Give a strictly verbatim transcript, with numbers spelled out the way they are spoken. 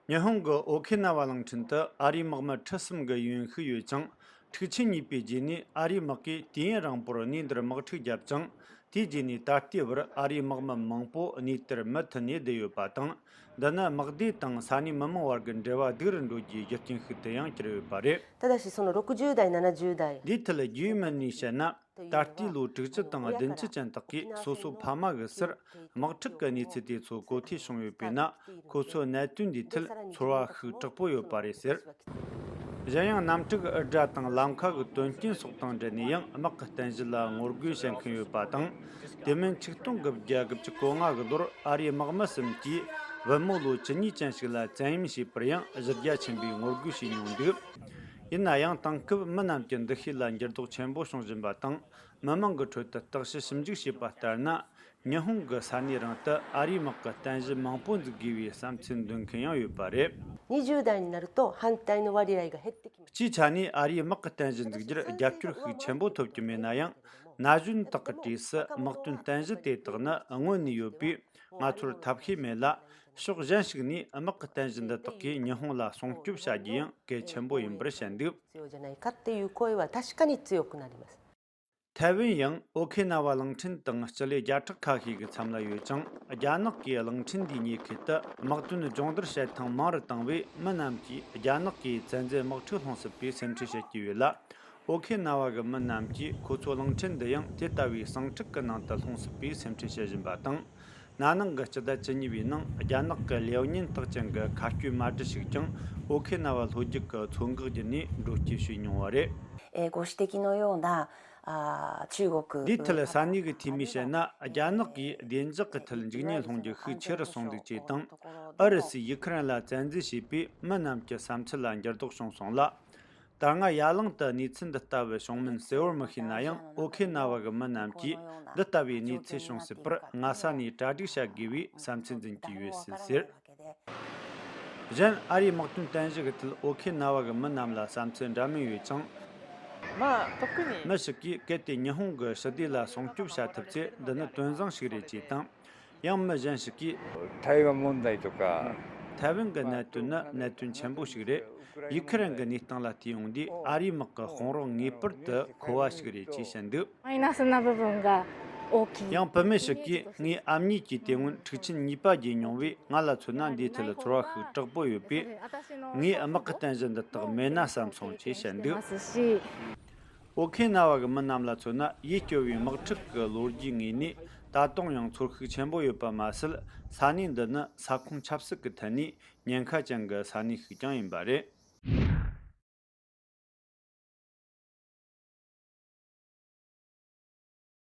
ཉི་ཧོང་གི་ཨོ་ཁེ་ན་ཝ་གླིང་ཕྲན་དུ་ཨ་རིའི་དམག་མི་ཁྲི་གསུམ་གི་ཡུལ་ཡུལ་ཤུལ་ཡོད་ཅིང་། འཁྲུག་ཆེན་གཉིས་པའི་རྗེས་ནས་ཨ་རིའི་དམག་གིས་དུས་ཡུན་རིང་པོར་གནས་འདིར་དམག་འཁྲུག་བརྒྱབ་ཅིང་། དེའི་རྗེས་ནས་ད་ལྟའི་བར་ཨ་རིའི་དམག་མི་མང་པོ་གནས་དེར་མུ་མཐུད་ནས་བསྡད་ཡོད་པ་དང་། འདི་ནི་དམག་སྡེ་དང་ས་གནས་མི་མང་བར་གྱི་འབྲེལ་བ་སྡུག་རུ་འགྲོ་རྒྱུའི་རྒྱུ་རྐྱེན་ཞིག་ཏུ་ཡང་གྱུར་ཡོད་པ་རེད། ただし、そのろくじゅう代、ななじゅう代。 འདིའི་ཐད་རྒྱུས་ཡོད་མི་སྣས་བཤད་ན། ད་ལྟའི་ལོ་དྲུག་ཅུ་དང་བདུན་ཅུ་ཅན་དག་གིས་སོ་སོ་ཕ་མ་གི་སར་དམག་འཁྲུག་གི་གནས་ཚུལ་དེ་ཚོ་གོ་ཐོས་བྱུང་ཡོད་པས་ན། ཁོ་ཚོའི་གནད་དོན་འདིའི་ཐད་ཚོར་བ་ཤུགས་དྲག་པོ་ཡོད་པ་རེད་ཟེར། གཞན་ཡང་གནམ་གྲུ་གི་འུར་སྒྲ་དང་ལམ་ཁ་གི་དོན་རྐྱེན་སོགས་དང་འབྲེལ་ནས་ཡང་དམག་གི་རྟེན་གཞི་ལ་ངོ་རྒོལ་བྱེད་མཁན་ཡོད་པ་དང་། དེ་མིན་ཆིག་སྟོང་དགུ་བརྒྱ་དགུ་བཅུ་གོ་ལྔ་གི་ལོར་ཨ་རིའི་དམག་མི་གསུམ་གྱིས་བུ་མོ་ལོ་བཅུ་གཉིས་ཅན་ཞིག་ལ་བཙན་གཡེམ་བྱས་པར་ཡང་གཞི་རྒྱ་ཆེན་པོས་ངོ་རྒོལ་བྱས་མྱོང་འདུག་ཡིན་ན་ཡང་དེང་སྐབས་མི་རྣམས་ཀྱི་འདུ་ཤེས་ལ་འགྱུར་ལྡོག་ཆེན་པོ་བྱུང་བཞིན་པ་དང་། མི་མང་གི་ཁྲོད་དུ་བརྟག་ཞིབ་ཞིབ་འཇུག་བྱས་པ་ལྟར་ན། ཉི་ཧོང་གི་ས་གནས་རང་དུ་ཨ་རིའི་དམག་གི་རྟེན་གཞི་མང་པོ་འཛུགས་དགོས་པའི་བསམ་ཚུལ་འདོན་མཁན་ཡང་ཡོད་པ་རེད། にじゅう代になると反対の割合が減ってきます。 སྤྱིའི་ཆ་ནས་ཨ་རིའི་དམག་གི་རྟེན་གཞི་འཛུགས་རྒྱུར་རྒྱབ་སྐྱོར་ཤུགས་ཆེན་པོ་ཐོབ་ཀྱི་མེད་ན་ཡང་། ན་གཞོན་དག་གི་གྲས་སུ་དམག་དོན་རྟེན་གཞི་དེ་དག་ནི་སྔོན་ནས་ཡོད་པས་ང་ཚོར་ཐབས་ཤེས་མེད་ལ། ཕྱོགས་གཞན་ཞིག་ནས་དམག་གི་རྟེན་གཞི་འདི་དག་གིས་ཉི་ཧོང་ལ་སྲུང་སྐྱོབ་བྱ་རྒྱུ་ཡང་གལ་ཆེན་པོ་ཡིན་པར་བཤད་འདུག 必要じゃないかっていう声は確かに強くなります。 ཐའེ་ཝན་ཡང་ཨོ་ཁེ་ན་ཝ་གླིང་ཕྲན་དང་སྤྱི་ལེ་བརྒྱ་ཕྲག་ཁ་ཤས་ཀྱི་མཚམས་ལ་ཡོད་ཅིང་། རྒྱ་ནག་གིས་གླིང་ཕྲན་འདིའི་ཉེ་ཁུལ་དུ་དམག་དོན་སྦྱོང་བརྡར་བྱེད་ཐེངས་མང་རུ་བཏང་བས། མི་རྣམས་ཀྱིས་རྒྱ་ནག་གིས་བཙན་འཛུལ་དམག་འཁྲུག་སློང་སྲིད་པའི་སེམས་ཁྲལ་བྱེད་ཀྱི་ཡོད་ལ། ཨོ་ཁེ་ན་ཝ་གི་མི་རྣམས་ཀྱིས་ཁོ་ཚོ་གླིང་ཕྲན་འདི་ཡང་དེ་ལྟ་བུའི་ཟིང་འཁྲུག་གི་ནང་དུ་ལྷུང་སྲིད་པའི་སེམས་ཁྲལ་བྱེད་བཞིན་པ་དང་། ན་ནིང་གི་སྤྱི་ཟླ་བཅུ་གཉིས་པའི་ནང་རྒྱ་ནག་གི་ལེའོ་ཉིན་རྟགས་ཅན་གྱི་མཁའ་སྐྱོད་མ་གྲུ་ཞིག་ཀྱང་ཨོ་ཁེ་ན་ཝ་ལྷོ་རྒྱུད་ཀྱི་མཚོ་འགག་བརྒྱུད་ནས་འགྲོ་སྐྱོད་བྱས་མྱོང་བ་རེད། えーご指摘のような、あー中国 འདིའི་ཐད་ས་གནས་ཀྱི་འཐུས་མིས་བཤད་ན། རྒྱ་ནག་གིས་བདེ་འཇགས་ཀྱི་ཐད་འཇིགས་ཉེན་སློང་རྒྱུ་ཤུགས་ཆེ་རུ་སོང་འདུག་ཅེས་དང་། ཨུ་རུ་སུས་ཡུ་ཁུ་རེན་ལ་བཙན་འཛུལ་བྱས་པས་མི་རྣམས་ཀྱི་བསམ་ཚུལ་ལ་འགྱུར་ལྡོག་བྱུང་སོང་ལ། ད་སྔ་ཡ་གླིང་དུ་གནས་ཚུལ་འདི་ལྟ་བུ་བྱུང་མིན་གསལ་བོར་མི་ཤེས་ན་ཡང་། ཨོ་ཁེ་ན་ཝ་གི་མི་རྣམས་ཀྱིས་འདི་ལྟ་བུའི་གནས་ཚུལ་བྱུང་སྲིད་པར་སྔ་ས་ནས་གྲ་སྒྲིག་བྱ་དགོས་པའི་བསམ་ཚུལ་འཛིན་གྱི་ཡོད་ཟེར། གཞན་ཨ་རིའི་དམག་དོན་རྟེན་གཞི་གི་ཐད་ཨོ་ཁེ་ན་ཝ་གི་མི་རྣམས་ལ་བསམ་ཚུལ་འདྲ་མིན་ཡོད་ཅིང་། まあ、特に མི་ཞིག་གིས་གལ་ཏེ་ཉི་ཧོང་གི་ཞི་བདེ་ལ་སྲུང་སྐྱོབ་བྱ་ཐུབ་ཚེ་འདི་ནི་དོན་བཟང་ཞིག་རེད་ཅེས་དང་། ཡང་མི་གཞན་ཞིག་གིས། 台湾問題とか ཐའེ་ཝན་གྱི་གནད་དོན་ནི་གནད་དོན་ཆེན་པོ་ཞིག་རེད། ཡུ་ཁུ་རེན་གྱི་གནས་སྟངས་ལ་བལྟས་ཡོང་དུས་ཨ་རིའི་དམག་གི་དཔུང་རོགས་ངེས་པར་དུ་མཁོ་བ་ཞིག་རེད་ཅེས་བཤད་འདུག マイナスな部分が大きい。 ཡང་བུད་མེད་ཞིག་གིས། ངའི་ཨ་མྱེས་ཀྱིས་དེ་སྔོན་འཁྲུག་ཆེན་གཉིས་པ་བརྒྱུད་མྱོང་བས། ང་ལ་མཚོན་ན་འདིའི་ཐད་ཚོར་བ་ཤུགས་དྲག་པོ་ཡོད་པས། ངས་དམག་གི་རྟེན་གཞི་འདི་དག་མེད་ན་བསམ་སོང་ཅེས་བཤད་འདུག ますし ཨོ་ཁེ་ན་ཝ་གི་མི་རྣམས་ལ་མཚོན་ན། ཡིད་སྐྱོ་བའི་དམག་འཁྲུག་གི་ལོ་རྒྱུས་ངོས་ནས་ད་དུང་ཡང་ཚོར་ཤུགས་ཆེན་པོ་ཡོད་པ་མ་ཟད། ས་གནས་འདི་ནི་ས་ཁོངས་ཆབ་སྲིད་ཀྱི་ཐད་ནས་ཉེན་ཁ་ཅན་གྱི་ས་གནས་ཤིག་ཀྱང་ཡིན་པ་རེད།